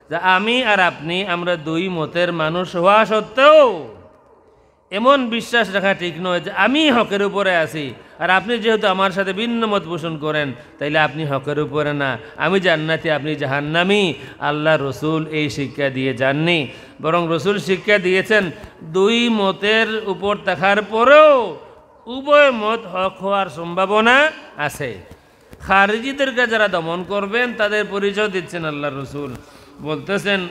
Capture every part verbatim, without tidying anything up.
যে আমি আর আপনি, আমরা দুই মতের মানুষ হওয়া সত্ত্বেও এমন বিশ্বাস রাখা ঠিক নয় যে আমি হকের উপরে আছি আর আপনি যেহেতু আমার সাথে ভিন্ন মত পোষণ করেন, তাইলে আপনি হকের উপরে না, আমি জান্নাতি, আপনি জাহান্নামী। আল্লাহ রসুল এই শিক্ষা দিয়ে যাননি, বরং রসুল শিক্ষা দিয়েছেন দুই মতের উপর থাকার পরেও উভয় মত হক হওয়ার সম্ভাবনা আছে। খারিজিদেরকে যারা দমন করবেন, তাদের পরিচয় দিচ্ছেন আল্লাহ রসুল, বলতেছেন,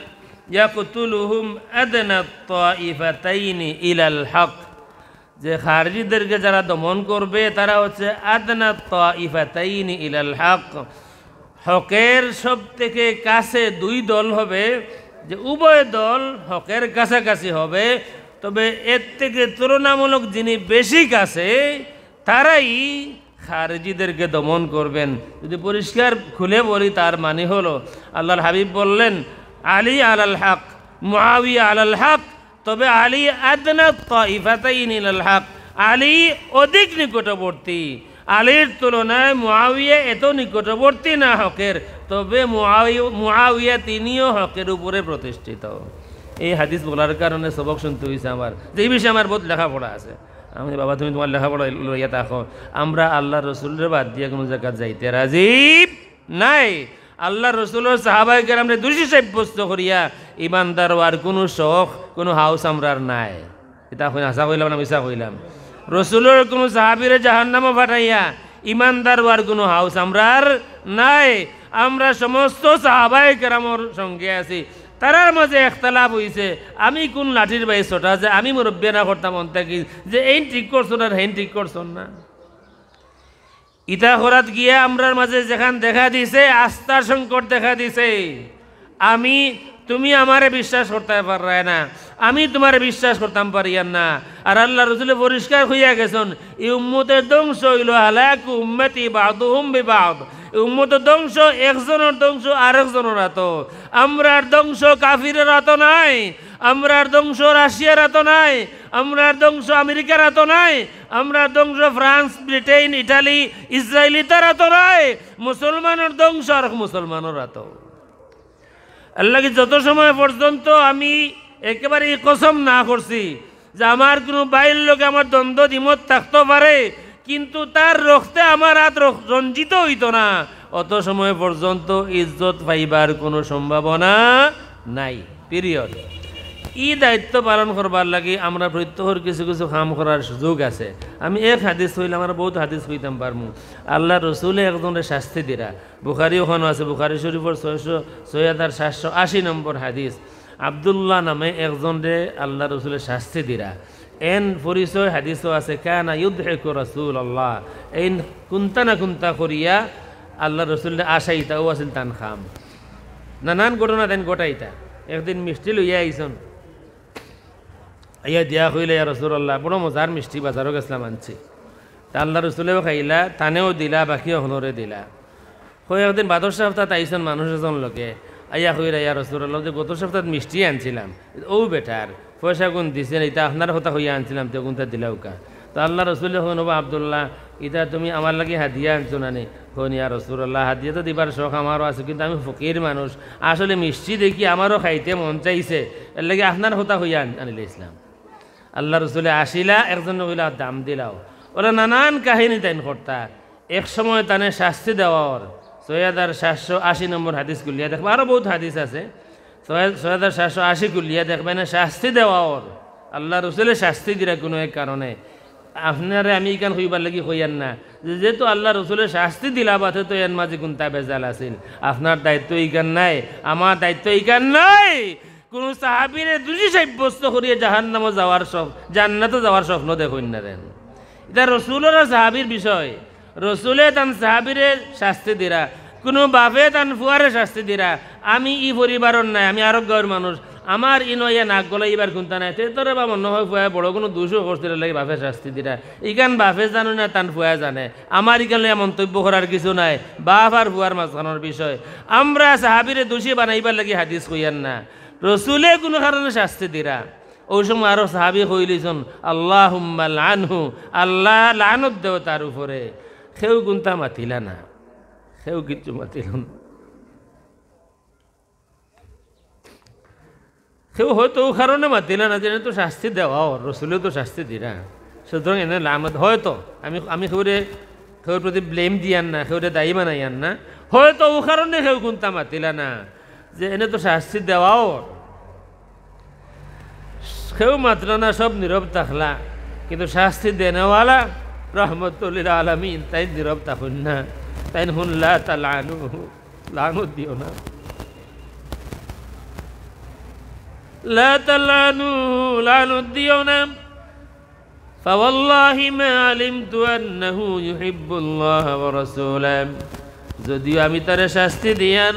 ইয়াকতুলুহুম আদনা তাইফাতাইনি ইলাল হক। যে খারিজিদেরকে যারা দমন করবে, তারা হচ্ছে আদনা তাইফাতাইনি ইলাল হক। হকের সব থেকে কাছে দুই দল হবে, যে উভয় দল হকের কাছাকাছি হবে, তবে এর থেকে তুলনামূলক যিনি বেশি কাছে, তারাই খারিজিদেরকে দমন করবেন। যদি পরিষ্কার খুলে বলি, তার মানে হলো, আল্লাহর হাবিব বললেন, আলী আলাল হক, মুআবিয়া আলাল হক, তবে আলী আদনা তাইফাতাইন ইলাল হক, আলী অধিক নিকটবর্তী। আলীর তুলনায় মুআবিয়া এত নিকটবর্তী না হকের, তবে মুআবি-, মুআবিয়া তিনিও হকের উপরে প্রতিষ্ঠিত। এই হাদিস বলার কারণে সবক শুনতে হইছে আমার, যে এই বিষয়ে আমার বহুত লেখাপড়া আছে। আমি, "বাবা, তুমি তোমার লেখাপড়া লইয়া থাকো, আমরা আল্লাহর রসুলরে বাদ দিয়া কোনো জাগাত যাইতে রাজি নাই।" আল্লাহর রসুলর সাহাবায়ে কেরামরে দোষী সাব্যস্ত করিয়া ইমানদার হওয়ার কোনো শখ, কোনো হাউস আমরার নাই। ইতা কইন, হাছা কইলাম না মিছা কইলাম? রসুলর কোনো সাহাবীরে জাহান্নামো পাঠাইয়া ইমানদার হওয়ার কোনো হাউস আমরার নাই। আমরা সমস্ত সাহাবায়ে কেরামর সঙ্গে আছি। তারার মাঝে একতলাফ হইছে, আমি কোন লাঠির বাই ছোটা যে আমি মুরব্বিয়ানা করতাম অন্তাকি, যে এইন ঠিক করছইন আর হেইন ঠিক করছইন না। ইতা করাত গিয়া আমরার মাঝে যেখান দেখা দিছে, আস্থার সংকট দেখা দিছে। আমি, তুমি আমারে বিশ্বাস করতায় পাররায় না, আমি তোমারে বিশ্বাস করতাম পারিয়ার না। আর আল্লাহর রসুলে পরিষ্কার কইয়া গেছইন, এই উম্মতের ধ্বংস হইল, হালাকু উম্মতি বাদুহুম বিবাদ। এই উম্মতের ধ্বংস একজনর ধ্বংস আরেকজনর আতো। আমরার ধ্বংস কাফিরের আতো নাই, আমরার ধ্বংস রাশিয়ার আতো নাই, আমরার ধ্বংস আমেরিকার আতো নাই, আমরার ধ্বংস ফ্রান্স, ব্রিটেন, ইটালি, ইসরায়েল ইতার আতো নাই। মুসলমানর ধ্বংস আর মুসলমানর আতো। এরলাগি যত সময় পর্যন্ত আমি একেবারে এই কসম না করছি যে আমার কোনো ভাইর লগে আমার দ্বন্দ্ব দ্বিমত থাকতো পারে, কিন্তু তার রক্তে আমার আত রক-, রঞ্জিত হইতো না, অত সময় পর্যন্ত ইজ্জত পাইবার কোনো সম্ভাবনা নাই। পিরিয়ড। এই দায়িত্ব পালন করবার লাগি আমরা প্রত্যেকর কিছু কিছু কাম করার সুযোগ আছে। আমি এক হাদিস কইলাম, আমরা বহুত হাদিস কইতাম পারমু। আল্লাহর রসুলে একজনরে শাস্তি দিরা, বুখারি ওখানো আছে, বুখারি শরীফর ছয়শো, ছয় হাজার সাতশো আশি নম্বর হাদিস। আব্দুল্লাহ নামে একজনরে আল্লাহর রসুলে শাস্তি দিরা। এন পরিচয় হাদিসও আছে, কানা ইউদহিকু রাসূলুল্লাহ। এইন কুন্তা না কুন্তা করিয়া আল্লাহর রসুলরে আশাইতা, ও আছিল তান কাম। নানান ঘটনা তাইন ঘটাইতা। একদিন মিষ্টি লইয়া আইছইন, আইয়া দিয়া কইলা, "ইয়া রাসূলুল্লাহ, বড় মজার মিষ্টি, বাজারো গেছলাম আনছি।" তা আল্লাহর রসুলেও খাইলা, তানেও দিলা, বাকি অকলরে দিলা। কয় একদিন বাদর সাপ্তাত আইছইন মানুষ এজন লগে, আইয়া কইরা, "ইয়া রাসূলুল্লাহ, যে গত সাপ্তাত মিষ্টি আনছিলাম, ও বেটার পয়সাগুন দিছেন, ইতা আপনার কথা কইয়া আনছিলাম, তে গুনতা দিলাউক্কা।" তো আল্লাহর রসুলে কইন, "ওবা আব্দুল্লাহ, ইতা তুমি আমার লাগি হাদিয়া আনছো না নি?" কইন, "ইয়া রাসূলুল্লাহ, হাদিয়া তো দিবার শখ আমারও আছে, কিন্তু আমি ফকির মানুষ, আসলে মিষ্টি দেখি আমারও খাইতে মন চাইছে, এরলাগি আপনার কথা কইয়া আন-, আনিলাইছলাম।" আল্লাহর রসুলে আশিলা, একজনে কইলা, "দাম দিলাও।" ওরা নানান কাহিনী তাইন করতা। এক সময় তানে শাস্তি দেওয়া অর। ছয় হাজার সাতশো আশি নম্বর হাদিস খুলিয়া দেখবা, আরো বহুত হাদিস আছে। ছয়, ছয় হাজার সাতশো আশি খুলিয়া দেখবা, এনে শাস্তি দেওয়া অর। আল্লাহর রসুলে শাস্তি দিরা কোনো এক কারণে। আপনারে আমি ইখান কইবার লাগি কইয়ার না, যে যেহেতু আল্লাহর রসুলে শাস্তি দিলা বাদে তো এর মাঝে কুন্তা ভেজাল আছিল। আপনার দায়িত্ব ইখান নাই, আমার দায়িত্ব ইখান নাই। কোনো সাহাবীরে দোষী সাব্যস্ত করিয়া জাহান্নামো যাওয়ার স্বপ-, জান্নাতো যাওয়ার স্বপ্ন দেখইন না যেন। ইটা রসুলর আর সাহাবীর বিষয়। রসুলে তান সাহাবীরে শাস্তি দিরা, কোনো বাপে তান ফুয়ারে শাস্তি দিরা। আমি ই পরিবারর নায়, আমি আরক গাঁওর মানুষ। আমার ইনো ইয়া নাক গলাইবার কুন্তা নাই। তে তোরে বা মনে হয় ফুয়ায় বড় কোনো দোষও করছিল, এরলাগি বাপে শাস্তি দিরা। ইখান বাপে জানে না, তান ফুয়ায় জানে। আমার ইখান লইয়া মন্তব্য করার কিছু নাই। বাপ আর ফুয়ার মাঝখানোর বিষয়। আমরা সাহাবীরে দোষী বানাইবার লাগি হাদিস কইয়ার না। রসুলে কোনো কারণে শাস্তি দিরা। ওই সময় আরো সাহাবী কইলিছইন, "আল্লাহুম্মা লানহু, আল্লাহ লানত দেও তার উপরে।" কেউ কুন্তা মাতিলা না, কেউ কিচ্ছু মাতিল না। কেউ হয়তো অউ কারণে মাতিলা না যে এনে তো শাস্তি দেওয়া অর, রসুলেও তো শাস্তি দিরা। সুতরাং এনে লানত হয়তো, আমি, আমি কেউরে, কেউর প্রতি blame দিয়ার না, কেউরে দায়ী বানাইয়ার না, হয়তো অউ কারণে কেউ কুন্তা মাতিলা না যে এনে তো শাস্তি দেওয়া অর। কেউ মাতলা না, সব নীরব থাকলা, কিন্তু শাস্তি দেনেওয়ালা রহমতুল্লিল আলামিন তাইন নীরব থাকইন না, তাইন কইন, "লা তালআনুহু, লানত দিও না।" লা তালআনুহু, লানত দিও না। ফাওয়াল্লাহি মা আলিমতু আন্নাহু ইউহিব্বুল্লাহ ওয়া রাসূলা। যদিও আমি তারে শাস্তি দিয়ার,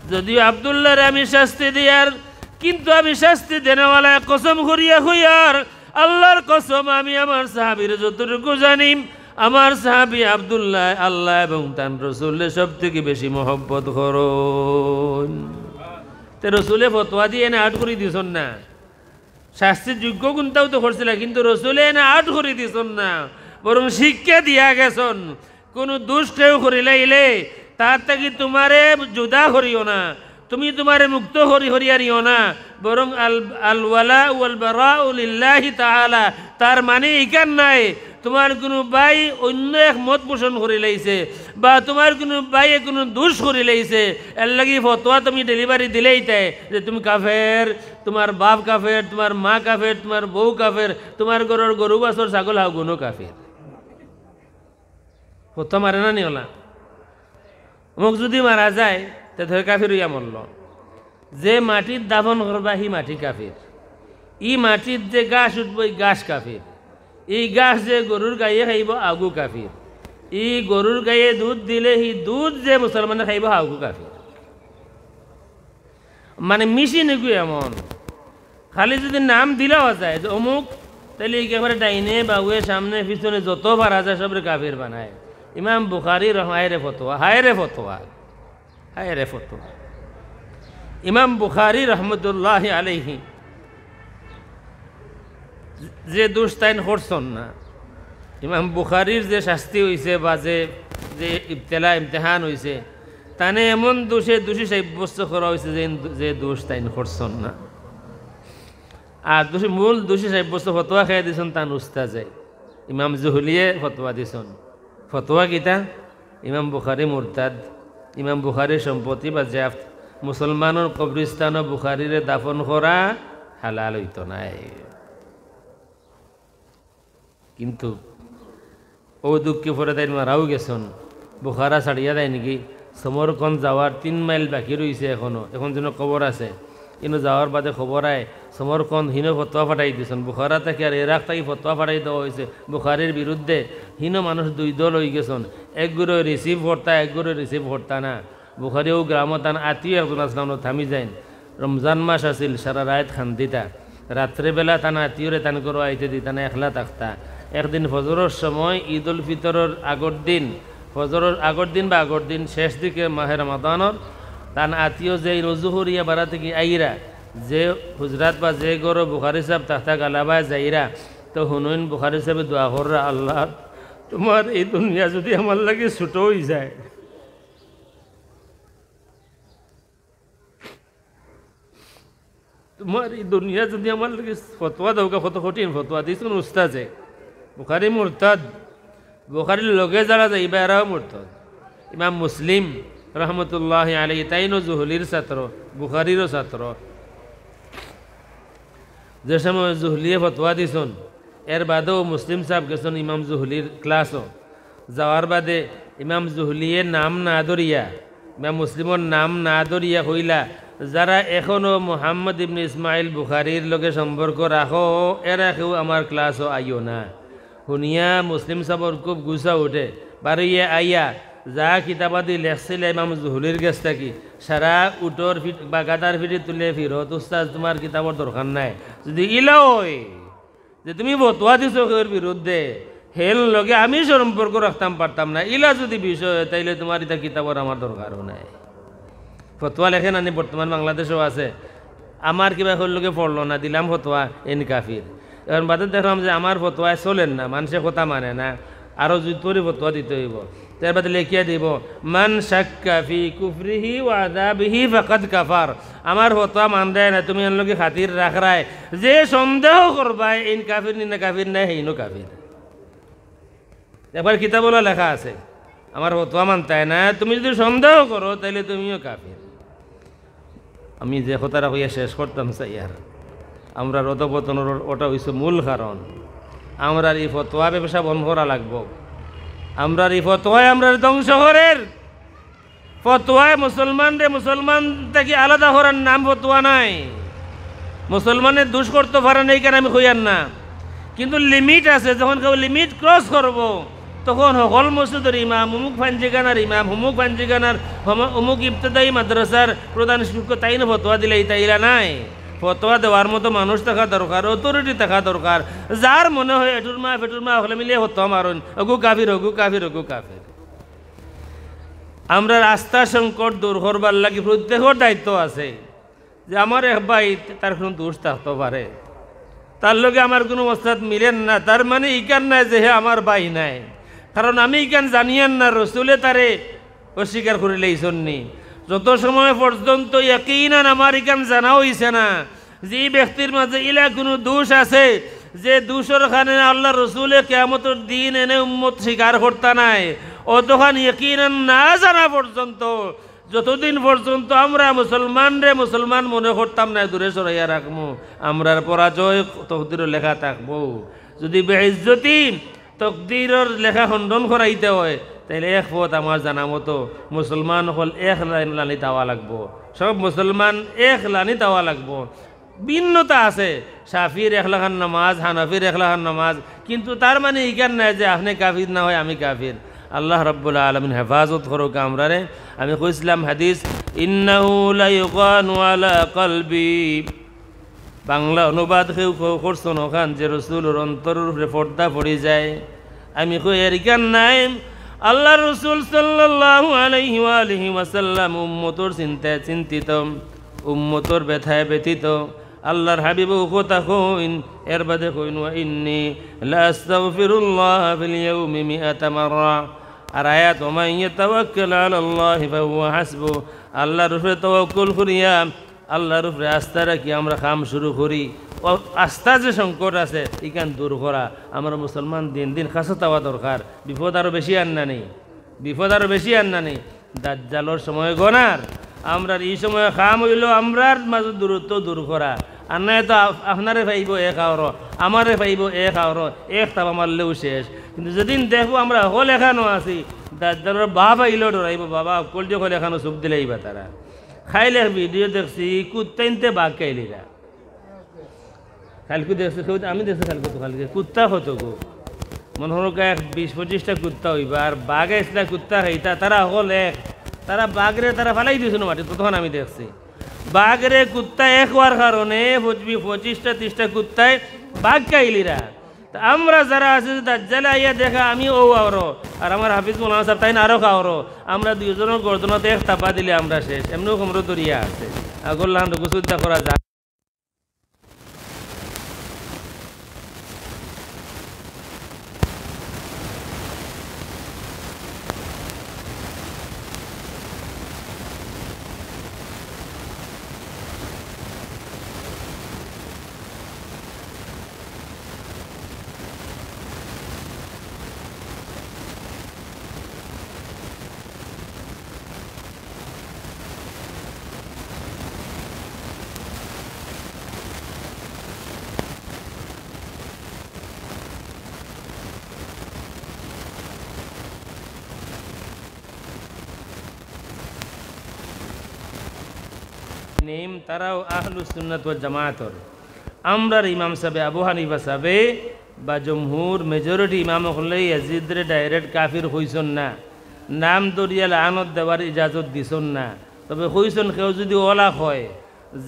যদিও আব্দুল্লাহরে আমি শাস্তি দিয়ার, কিন্তু আমি শাস্তি দেনেওয়ালায় কসম করিয়া কইয়ার, আল্লাহর কসম, আমি আমার সাহাবীরে যতটুকু জানি, আমার সাহাবী আব্দুল্লাহ আল্লাহ এবং তান রসুলরে সব থাকি বেশি মহব্বত করইন। তে রসুলে ফতোয়া দিয়া এনে আউট করি দিছইন না, শাস্তির যোগ্য কুন্তাও তো করছিলা, কিন্তু রসুলে এনে আউট করি দিছইন না, বরং শিক্ষা দিয়া গেছইন। কুনু দুষ কেউ করিলাইলে তার থাকি তুমারে জুদা করিও না, তুমি তুমারে মুক্ত করি করিয়ারিও না, বরং আল, আল ওয়ালা ওয়াল বারাউ লিল্লাহি তাআলা। তার মানে ইখান নায় তুমার কুনু ভাই অইন্য এক মত পোষণ করিলাইছে, বা তুমার কুনু ভাইয়ে কুনু দুষ করিলাইছে, এরলাগি ফতোয়া তুমি delivery দিলাইতায় যে তুমি কাফের, তুমার বাপ কাফের, তুমার মা কাফের, তুমার বউ কাফের, তুমার ঘরর গরু বাছুর ছাগল হাউগুনও কাফের। ফতোয়া মারে না নি অলা? অমুক যুদি মারা যায়, তে ধরে কাফির অইয়া মরলো। যে মাটিত দাফন করবা, হি মাটি কাফির। ই মাটিত যে ঘাস উঠবো, ই ঘাস কাফির। ই ঘাস যে গরুর গাইয়ে খাইবো, হাউগু কাফির। ই গরুর গাইয়ে দুধ দিলে, হি দুধ যে মুসলমানে খাইবো, হাউগু কাফির। মানে মেশিন এগু এমন, খালি যুদি নাম দিলাও যায় যে অমুক, তাইলে একেবারে ডাইনে বাউয়ে সামনে পিছনে যত পারা যায় সবরে কাফির বানায়। ইমাম বুখারী রহ-, হায় রে ফতোয়া, হায় রে ফতোয়া, হায় রে ফতোয়া। ইমাম বুখারী রহমতুল্লাহ আলাইহি যে দুষ তাইন করছইন না, ইমাম বুখারীর যে শাস্তি অইছে বা যে, যে ইবতেলা, ইমতেহান অইছে, তানে এমন দুষে দুষী সাব্যস্ত করা অইছে যে, যে দুষ তাইন করছইন না। আর দুষী, মূল দুষী সাব্যস্ত ফতোয়া খাইয়া দিছইন তান উস্তাজে, ইমাম জুহলিয়ে ফতোয়া দিছইন। ফতোয়া কিতা? ইমাম বুখারী মুরতাদ, ইমাম বুখারীর সম্পত্তি বাজেয়াপ্ত, মুসলমানর কবরস্থানো বুখারীরে দাফন করা হালাল অইতো নায়। কিন্তু অউ দুঃখে পড়ে তাইন মারাও গেছইন। বুখারা ছাড়িয়া যাইন গি, সমরকন্দ যাওয়ার তিন মাইল বাকি রইছে এখনো, এখন যেন কবর আছে। ইনো যাওয়ার বাদে খবর আয়, সমরকন্দ হিনো ফতোয়া ফাটাই দিছইন। বুখারা থাকি আর ইরাক থাকি ফতোয়া ফাটাই দেওয়া অইছে বুখারীর বিরুদ্ধে। হিনো মানুষ দুই দল অইগেছইন, একগুরে receive করতা, একগুরে receive করতা না। বুখারী অউ গ্রামো তান আত্মীয় একজন আছলা, অনো থামি যাইন। রমজান মাস আছিল, সারা রাইত কান্দিতা। রাত্রেবেলা তান আত্মীয়রে তান ঘরো আইতে দিতা না, একলা থাকতা। একদিন ফজরর সময়, ঈদ উল ফিতরর আগর দিন, ফজরর আগর দিন বা আগর দিন, শেষ দিকে মাহে রমাদানর, তান আত্মীয় যে অজু করিয়া বারা থাকি আইরা, যে হুজরাত বা যে ঘরো বুখারী সাব থাকতা গালাবায় যাইরা, তো হুনইন বুখারী সাবে দোয়া কররা, "আল্লাহ, তুমার ই দুনিয়া যুদি আমার লাগি ছোট অইযায়, তুমার ই দুনিয়া যুদি আমার লাগি ফতোয়া দেওগি।" কত কঠিন ফতোয়া দিছইন উস্তাজে। বুখারী মুরতাদ, বুখারীর লগে যারা যাইবা এরাও মুরতাদ। ইমাম মুসলিম রহমতুল্লাহ আলাইহি, তাইনও জুহলির ছাত্র, বুখারীরও ছাত্র। যে সময় জুহলিয়ে ফতোয়া দিছইন, এর বাদেও মুসলিম সাব গেছইন ইমাম জুহলির ক্লাসো। যাওয়ার বাদে ইমাম জুহলিয়ে নাম না ধরিয়া, ইমাম মুসলিমর নাম না ধরিয়া কইলা, "যারা এখনো মুহাম্মদ ইবনে ইসমাইল বুখারীর লগে সম্পর্ক রাখো, এরা কেউ আমার ক্লাসো আইও না।" হুনিয়া মুসলিম সাবর খুব গুসা উঠে, বারইয়া আইয়া যা কিতাবাদি লেখছিলা ইমাম জুহলির গেছ থাকি, সারা উটর ফিট বা গাধার ফিটি তুলে ফিরত, "উস্তাজ, তুমার কিতাবর দরকার নাই।" যুদি ইলা অয়, যে তুমি ফতোয়া দিছো কেউর বিরুদ্ধে, হেন লগে আমি সম্পর্ক রাখতাম পারতাম না, ইলা যুদি বিষয় অয়, তাইলে তুমার ইতা কিতাবর আমার দরকারও নাই। ফতোয়া লেখে না নি, বর্তমান বাংলাদেশও আছে। আমার কিবা কেউর লগে পড়লো না, দিলাম ফতোয়া, এইন কাফির। এখন বাদে দেখলাম যে আমার ফতোয়ায় চলের না, মানষে কথা মানে না, আরো জুতরে ফতোয়া দিতে অইবো। তার বাদে লেখিয়া দিব, "মান শাক্কা ফি কুফরিহি ওয়া আযাবিহি ফাকাদ কাফার।" আমার ফতোয়া মানরায় না, তুমি এর লগে খাতির রাখরায়, যে সন্দেহ করবায়, এইন কাফির নি না কাফির নায়, হেইনও কাফির। একবার কিতাবো লেখা আছে, আমার ফতোয়া মানতায় না, তুমি যদি সন্দেহ করো, তাইলে তুমিও কাফির। আমি যে কথাটা কইয়া শেষ করতাম চাইয়ার, আমরার অধঃপতনর ওটা অইছে মূল কারণ। আমরার ই ফতোয়া ব্যবসা বন্ধ করা লাগবো। আমরার ই ফতোয়ায় আমরারে ধ্বংস করের। ফতোয়ায় মুসলমানরে মুসলমান থাকি আলাদা করার নাম ফতোয়া নায়। মুসলমানে দুষ করতো পারে না, ইখান আমি কইয়ার না, কিন্তু limit আছে। যখন কেউ limit cross করবো, তখন হকল মসজিদর ইমাম, অমুক পাঞ্জিখানার ইমাম, অমুক পাঞ্জিখানার হম-, অমুক ইবতদায়ী মাদ্রাসার প্রধান শিক্ষক তাইন ফতোয়া দিলাইতা, ইলা নায়। ফতোয়া দেওয়ার মতো মানুষ থাকা দরকার, authority থাকা দরকার। যার মনে হয় এটুর মা, ফেটুর মা, হকলে মিলিয়া ফতোয়া মারইন, "অগু কাফির, অগু কাফির, অগু কাফির।" আমরার আস্থার সংকট দূর করবার লাগি প্রত্যেকর দায়িত্ব আছে। যে আমার এক ভাই, তার কুনু দুষ থাকতো পারে, তার লগে আমার কুনু মসলাত মিলের না, তার মানে ইখান নায় যে হে আমার ভাই নায়। কারণ আমি ইখান জানিয়ার না, রসুলে তারে অস্বীকার করিলাইছইন নি। যত সময় পর্যন্ত ইয়াকিনান আমার ইখান জানা অইছে না যে ই ব্যক্তির মাঝে ইলা কুনু দুষ আছে, যে দুষর কারণে আল্লার রসুলে কিয়ামতর দিন এনে উম্মত স্বীকার করতা নায়, অতখান ইয়াকিনান না জানা পর্যন্ত যতদিন পর্যন্ত আমরা মুসলমানরে মুসলমান মনে করতাম না, দূরে সরাইয়া রাখমু, আমরার পরাজয় তকদিরো লেখা থাকবো। যদি বেইজ্জতি তকদিরর লেখা খণ্ডন করাইতে হয়, তাইলে এক পথ আমার জানা মতো মুসলমান অকল এক লাইন লানিত আওয়া লাগবো। সব মুসলমান এক লানিত আওয়া লাগবো। ভিন্নতা আছে, শাফির এক লাখান নামাজ, হানাফির এক লাখান নামাজ, কিন্তু তার মানে ইখান নায় যে আপনে কাফির না হয় আমি কাফির। আল্লাহ রাব্বুল আলামিন হেফাজত করউক আমরারে। আমি কইছিলাম হাদিস, "ইন্নাহু লায়ুগানু আলা কলবি।" বাংলা অনুবাদ কেউ কেউ করছইন অখান যে রসুলর অন্তরর উপরে পর্দা পড়ি যায়। আমি কই এর ইখান নায়। আল্লার রসুল সাল্লাল্লাহু আলাইহি ওয়া আলিহি ওয়াসাল্লাম উম্মতর চিন্তায় চিন্তিত। উম্মতর ব্যথায় ব্যথিত। আল্লার হাবিব অউ কথা কইন, এর বাদে কইন, "ওয়া ইন্নী লা আস্তাগফিরুল্লাহ ফিল ইয়াউমি মিআতা মাররা।" আর আয়াত, "ওয়া মান ইয়াতাওয়াক্কাল আলাল্লাহি ফাহুয়া হাসবুহ।" আল্লার উপরে তাওয়াক্কুল করিয়া, আল্লার উপরে আস্থা রাখি আমরা কাম শুরু করি। অউ আস্থা যে সংকট আছে, ইখান দূর করা। আমরা মুসলমান দিন দিন খাসাত আওয়া দরকার। বিপদ আরো বেশি আর না নি? বিপদ আরো বেশি আর না নি? দাজ্জালর সময় গনার। আমরার ই সময় কাম অইলো আমরার মাঝে দূরত্ব দূর করা। আর নায় তো আপ-, আপনারে পাইবো এক আওরো, আমারে পাইবো এক আওরো, এক থাবা মারলেউ শেষ। কিন্তু যেদিন দেখবো আমরা হকল একখানো আছি, দাজ্জালর বাপ আইলেও ডরাইবো, বাবা, হকলদি হকল একখানো চুপ দিলাইবা তারা। কাইল এক video দেখছি, কুত্তাইন্তে বাঘ খাইলিরা। কাইলকু দেখছি, কেউ, আমি দেখছি কাইলকু তো কাইলকে, কুত্তা কত গো? মনো করো এক বিশ পঁচিশটা কুত্তা অইবা, আর বাঘ আইছলা কুত্তা খাইতা, তারা হকল এক, তারা বাঘরে তারা ফালাই দিছইন মাটিত, ততক্ষণ আমি দেখছি। বাঘরে কুত্তা এক অওয়ার কারণে পঁচিশ, পঁচিশটা ত্রিশটা কুত্তায় বাঘ খাইলিরা। তে আমরা যারা আছি, দাজ্জালে আইয়া দেখে আমি অউ আওরো, আর আমার হাফিজ মৌলানা সাব তাইন আরো আওরো, আমরা দুইজনর গর্দনাত এক থাবা দিলে আমরা শেষ। এমনেউ কোমরো দড়িয়া আছে, আগর লাখান রুকু সুজদা করা যায়। নিম তারাও আহলুস সুন্নাত ওয়াল জামাতর। আমরার ইমাম সাবে, আবু হানিফা সাবে বা জমহুর, majority ইমাম অকলে ইয়াজিদরে direct কাফির কইছইন না। নাম ধরিয়া লানত দেওয়ার ইজাজত দিছইন না। তবে কইছইন, কেউ যদি অলা কয়,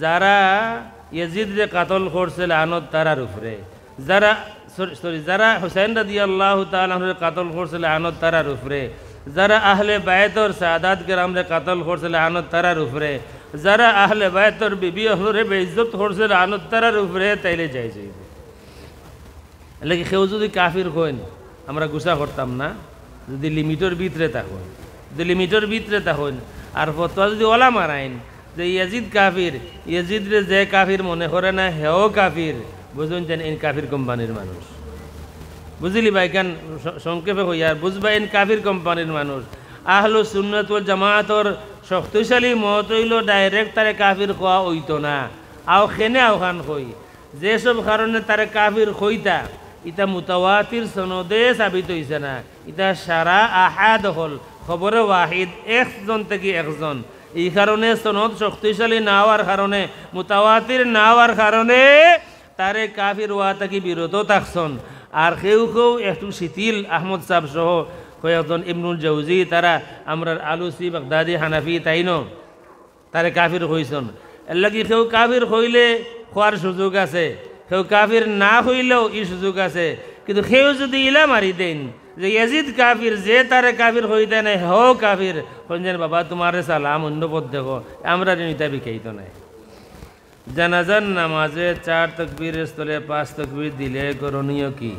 যারা ইয়াজিদরে কাতল করছে লানত তারার উপরে, যারা, সরি, সরি, যারা হুসাইন রাদিয়াল্লাহু তাআলা আনহুরে কাতল করছে লানত তারার উপরে, যারা আহলে বায়তর সাদাত কেরামরে কাতল করছে লানত তারার উপরে, যারা আহলে বায়তর বিবি অকলরে বেইজ্জত করছে লানত তারার উপরে, তাইলে জায়েজ অইবো। এরলাগি কেউ যদি কাফির কইন, আমরা গুসা করতাম না। যদি লিমিটর ভিতরে থাকইন, যদি লিমিটর ভিতরে থাকইন, আর ফতোয়া যদি অলা মারাইন যে ইয়াজিদ কাফির, ইয়াজিদরে যে কাফির মনে করে না, হেও কাফির, বুঝইন যেন ইন কাফির কোম্পানির মানুষ। বুঝিলি ভাই, ইখান স-, সংক্ষেপে কইয়ার, বুঝবা ইন কাফির কোম্পানির মানুষ। আহলুস সুন্নাত ওয়াল জামাতর শক্তিশালী মত অইলো direct তারে কাফির কওয়া অইতো না। আও কেনে অখান কই, যে সব কারণে তারে কাফির কইতা, ইতা মুতাওয়াতির সনদে সাবিত অইছে না, ইতা সারা আহাদ অকল, খবরে ওয়াহিদ, একজন থাকি একজন। ই কারণে সনদ শক্তিশালী না অওয়ার কারণে, মুতাওয়াতির না অওয়ার কারণে তারে কাফির অওয়া থাকি বিরত থাকছইন। আর কেউ কেউ একটু শিথিল, আহমদ সাব সহ কয়েকজন, ইবনুল জাউজি, তারা, আমরার আলুসি, বাগদাদি, হানাফি, তাইনও তারে কাফির কইছইন। এরলাগি কেউ কাফির কইলে কওয়ার সুযোগ আছে, কেউ কাফির না কইলেও ই সুযোগ আছে। কিন্তু কেউ যদি ইলা মারি দেইন যে ইয়াজিদ কাফির, যে তারে কাফির কইতা নায়, হেও কাফির, কইন যেন, "বাবা, তুমারে সালাম, অইন্য পথ দেখো, আমরারে ইতা বিকাইতো নায়।" জানাজার নামাজে চার তকবীরের স্থলে পাঁচ তকবীর দিলে করণীয় কি?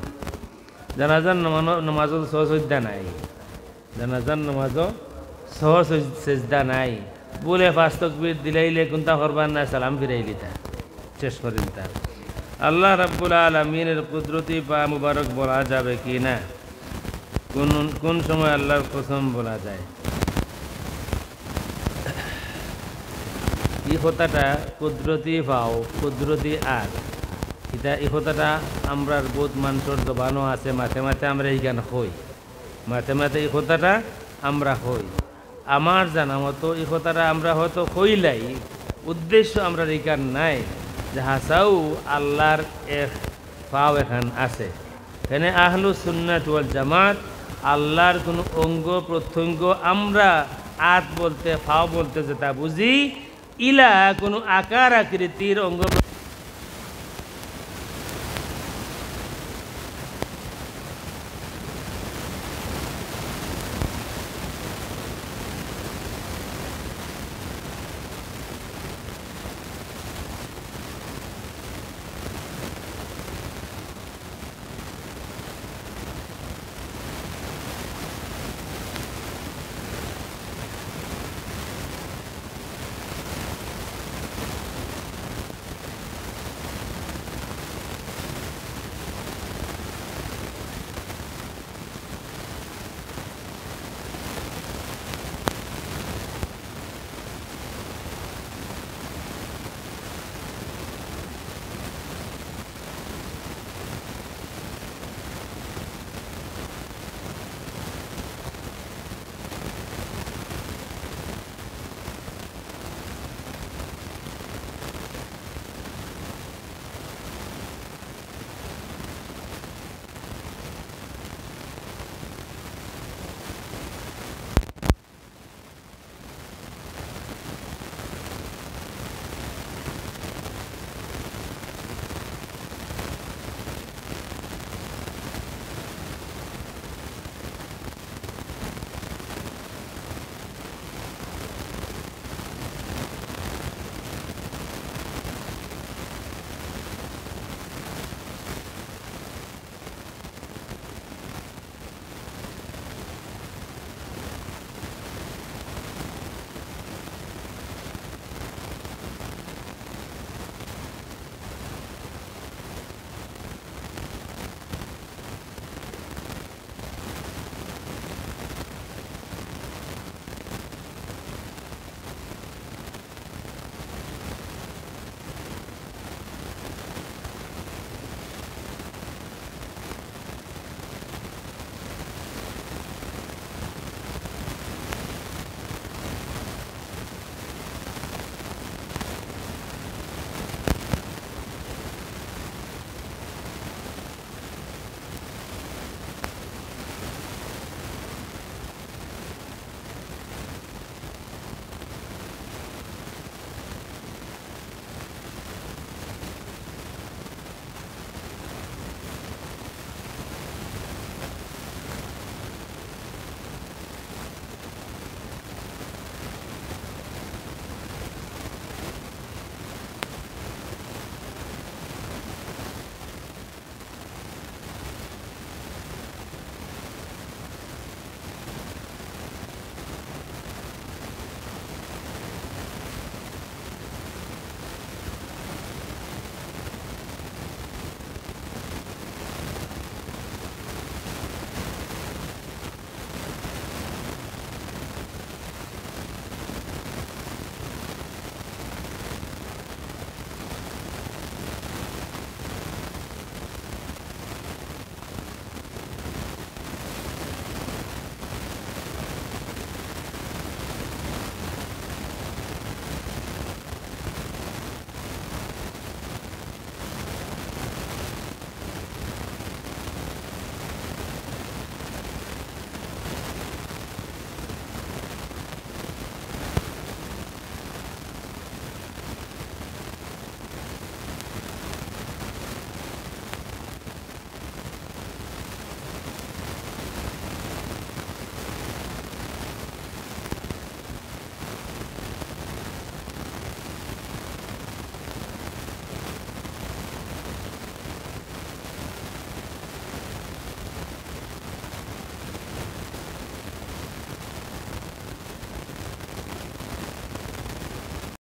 জানাজার নামানো-, নামাজও সহ সইজদা নাই। জানাজার নামাজও সহ সইজ-, সেজদা নাই। বুলে পাঁচ তকবীর দিলাইলে কুন্তা করবার না, সালাম ফিরাইলিতা, শেষ করিলিতা। আল্লাহ রাব্বুল আলামিনের কুদরতি পা মুবারক বলা যাবে কি না? কোন, কোন সময় আল্লাহর কসম বলা যায়? ই কথাটা কুদরতি পাও, কুদরতি আত, ইতা, ই কথাটা আমরার বউত মানষর জবানো আছে, মাঝে মাঝে আমরা ইখান কই, মাঝে মাঝে ই কথাটা আমরা কই। আমার জানা মতো ই কথাটা আমরা হয়তো কইলাই, উদ্দেশ্য আমরার ইখান নায় যে হাছাউ আল্লাহর এক পাও এখান আছে। এনে আহলুস সুন্নাত ওয়াল জামাত আল্লাহর কুনু অঙ্গ প্রত্যঙ্গ আমরা আত বলতে, পাও বলতে যেটা বুঝি, ইলা কুনু আকার আকৃতির অঙ্গ